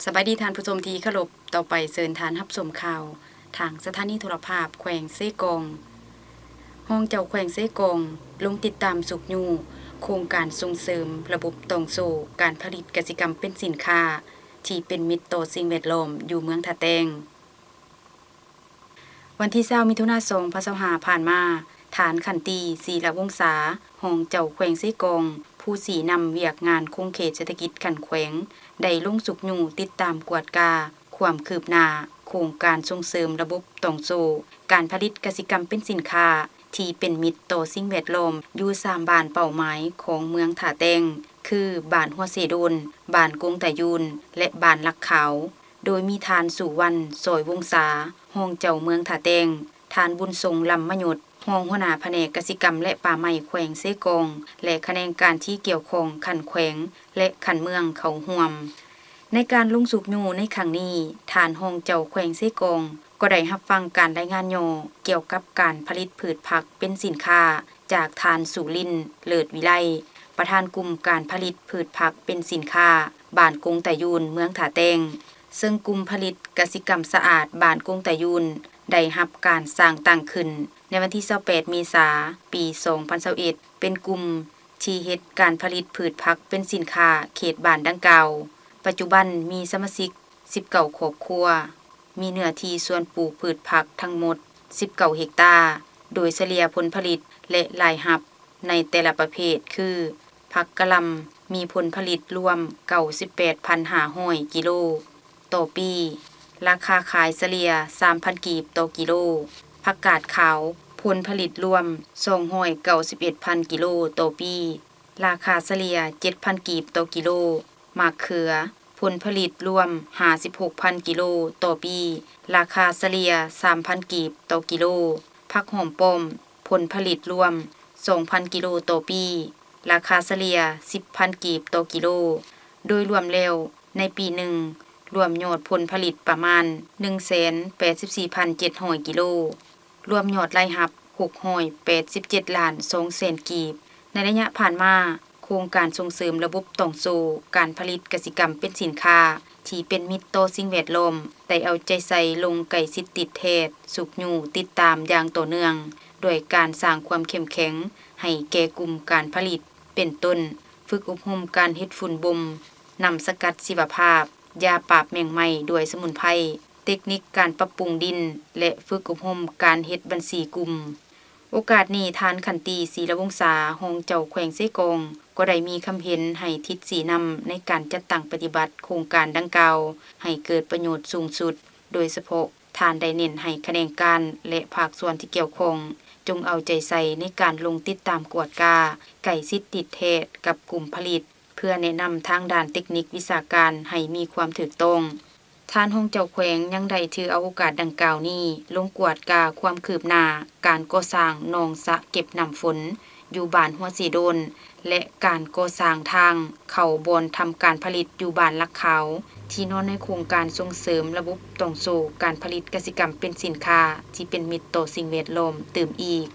ສະບາຍດີທ່ານຜູ້ຊົມທີ່ເຄົາລົບ, ຕໍ່ໄປເຊີນທ່ານຮັບຊົມຂ່າວທາງສະຖານີໂທລະພາບແຂວງເຊກອງ. ຮອງເຈົ້າແຂວງເຊກອງລົງຕິດຕາມຊຸກຍູ້ໂຄງການສົ່ງເສີມລະບົບຕ່ອງໂສ້ການຜະລິດກະສິກຳເປັນສິນຄ້າ ທີ່ເປັນມິດຕໍ່ສິ່ງແວດລ້ອມຢູ່ເມືອງທ່າແຕງ. ວັນທີຊາວ ມິຖຸນາ ສອງພັນຊາວຫ້າ ຜ່ານມາ, ທ່ານ ຂັນຕີ ສີລະວົງສາ, ຮອງເຈົ້າແຂວງເຊກອງ, ຜູ້ຊີ້ນຳວຽກງານຂົງເຂດເສດຖະກິດຂັ້ນແຂວງ, ໄດ້ລົງຊຸກຍູ້ຕິດຕາມກວດກາຄວາມຄືບໜ້າໂຄງການສົ່ງເສີມລະບົບຕ່ອງໂສ້ການຜະລິດກະສິກຳເປັນສິນຄ້າ ທີ່ເປັນມິດຕໍ່ສິ່ງແວດລ້ອມ ຢູ່ສາມບ້ານເປົ້າໝາຍຂອງເມືອງທ່າແຕງ ຄື ບ້ານຫົວເຊໂດນ, ບ້ານກົງຕາຍູນ ແລະ ບ້ານຫຼັກຂາວ. ໂດຍມີທ່ານ ສຸວັນ ຊອຍວົງສາ, ຮອງເຈົ້າເມືອງທ່າແຕງ, ທ່ານ ບຸນຊົງ ລຳມະຍົດ, ຮອງຫົວໜ້າພະແນກກະສິກຳ ແລະ ປ່າໄມ້ແຂວງເຊກອງ ແລະ ຂະແໜງການທີ່ກ່ຽວຂ້ອງຂັ້ນແຂວງ ແລະ ຂັ້ນເມືອງເຂົ້າຮ່ວມ. ໃນການລົງຊຸກຍູ້ໃນຄັ້ງນີ້, ທ່ານຮອງເຈົ້າແຂວງເຊກອງ ກໍໄດ້ຮັບຟັງການລາຍງານຫຍໍ້ກ່ຽວກັບການຜະລິດພືດຜັກເປັນສິນຄ້າ ຈາກທ່ານ ສຸລິນ ເລີດວິໄລ, ປະທານກຸ່ມການຜະລິດພືດຜັກເປັນສິນຄ້າ ບ້ານກົງຕາຍູນ, ເມືອງທ່າແຕງ, ເຊິ່ງກຸ່ມຜະລິດກະສິກຳສະອາດ ບ້ານກົງຕາຍູນ ໄດ້ຮັບການສ້າງຕັ້ງຂຶ້ນໃນວັນທີຊາວແປດ ເມສາ ປີສອງພັນຊາວເອັດ ເປັນກຸ່ມທີ່ເຮັດການຜະລິດພືດຜັກເປັນສິນຄ້າເຂດບ້ານດັ່ງກ່າວ. ປັດຈຸບັນມີສະມາຊິກ ສິບເກົ້າຄອບຄົວ, ມີເນື້ອທີ່ສວນປູກພືດຜັກທັງໝົດສິບເກົ້າເຮັກຕາ, ໂດຍສະເລ່ຍຜົນຜະລິດ ແລະ ລາຍຮັບໃນແຕ່ລະປະເພດຄື ຜັກກະຫຼ່ຳ ມີຜົນຜະລິດລວມເກົ້າສິບແປດພັນຫ້າຮ້ອຍກິໂລຕໍ່ປີ, ລາຄາຂາຍສະເລ່ຍສາມພັນກີບຕໍ່ກິໂລ, ຜັກກາດຂາວ ຜົນຜະລິດລວມສອງຮ້ອຍເກົ້າສິບເອັດພັນກິໂລຕໍ່ປີ, ລາຄາສະເລ່ຍເຈັດພັນກີບຕໍ່ກິໂລ, ໝາກເຂືອ ຜົນຜະລິດລວມຫ້າສິບຫົກພັນກິໂລຕໍ່ປີ, ລາຄາສະເລ່ຍສາມພັນກີບຕໍ່ກິໂລ, ຜັກຫອມປ້ອມ ຜົນຜະລິດລວມສອງພັນກິໂລຕໍ່ປີ, ລາຄາສະເລ່ຍສິບພັນກີບຕໍ່ກິໂລ. ໂດຍລວມແລ້ວໃນປີໜຶ່ງ ລວມຍອດຜົນຜະລິດປະມານໜຶ່ງແສນແປດສິບສີ່ພັນເຈັດຮ້ອຍກິໂລ. ລວມຍອດລາຍຮັບຫົກຮ້ອຍແປດສິບເຈັດລ້ານສອງແສນກີບ. ໃນໄລຍະຜ່ານມາ, ໂຄງການສົ່ງເສີມລະບົບຕ່ອງໂສ້ການຜະລິດກະສິກຳເປັນສິນຄ້າ ທີ່ເປັນມິດຕໍ່ສິ່ງແວດລ້ອມ ໄດ້ເອົາໃຈໃສ່ລົງໃກ້ຊິດຕິດແທດ, ຊຸກຍູ້ຕິດຕາມຢ່າງຕໍ່ເນື່ອງ ດ້ວຍການສ້າງຄວາມເຂັ້ມແຂງໃຫ້ແກ່ກຸ່ມການຜະລິດ ເປັນຕົ້ນ ຝຶກອົບຮົມການເຮັດຝຸ່ນບົ່ມ, ນ້ຳສະກັດຊີວະພາບ, ຢາປາບແມງໄມ້ດ້ວຍສະໝຸນໄພ, ເຕັກນິກການປັບປຸງດິນ ແລະ ຝຶກອົບຮົມການເຮັດບັນຊີກຸ່ມ. ໂອກາດນີ້, ທ່ານ ຂັນຕີ ສີລະວົງສາ, ຮອງເຈົ້າແຂວງເຊກອງ ກໍໄດ້ມີຄຳເຫັນໃຫ້ທິດຊີ້ນຳໃນການຈັດຕັ້ງປະຕິບັດໂຄງການດັ່ງກ່າວໃຫ້ເກີດປະໂຫຍດສູງສຸດ, ໂດຍສະເພາະທ່ານໄດ້ເນັ້ນໃຫ້ຂະແໜງການ ແລະ ພາກສ່ວນທີ່ກ່ຽວຂ້ອງ ຈົ່ງເອົາໃຈໃສ່ໃນການລົງຕິດຕາມກວດກາ ໃກ້ຊິດຕິດແທດກັບກຸ່ມຜະລິດ ເພື່ອແນະນຳທາງດ້ານເຕັກນິກວິຊາການໃຫ້ມີຄວາມຖືກຕ້ອງ. ທ່ານຮອງເຈົ້າແຂວງຍັງໄດ້ຖືເອົາໂອກາດດັ່ງກ່າວນີ້ ລົງກວດກາຄວາມຄືບໜ້າການກໍ່ສ້າງໜອງສະເກັບນ້ຳຝົນຢູ່ບ້ານຫົວເຊໂດນ ແລະ ການກໍ່ສ້າງທາງເຂົ້າບ່ອນທຳການຜະລິດຢູ່ບ້ານຫຼັກຂາວ ທີ່ນອນໃນໂຄງການສົ່ງເສີມລະບົບຕ່ອງໂສ້ການຜະລິດກະສິກຳເປັນສິນຄ້າທີ່ເປັນມິດຕໍ່ສິ່ງແວດລ້ອມຕື່ມອີກ.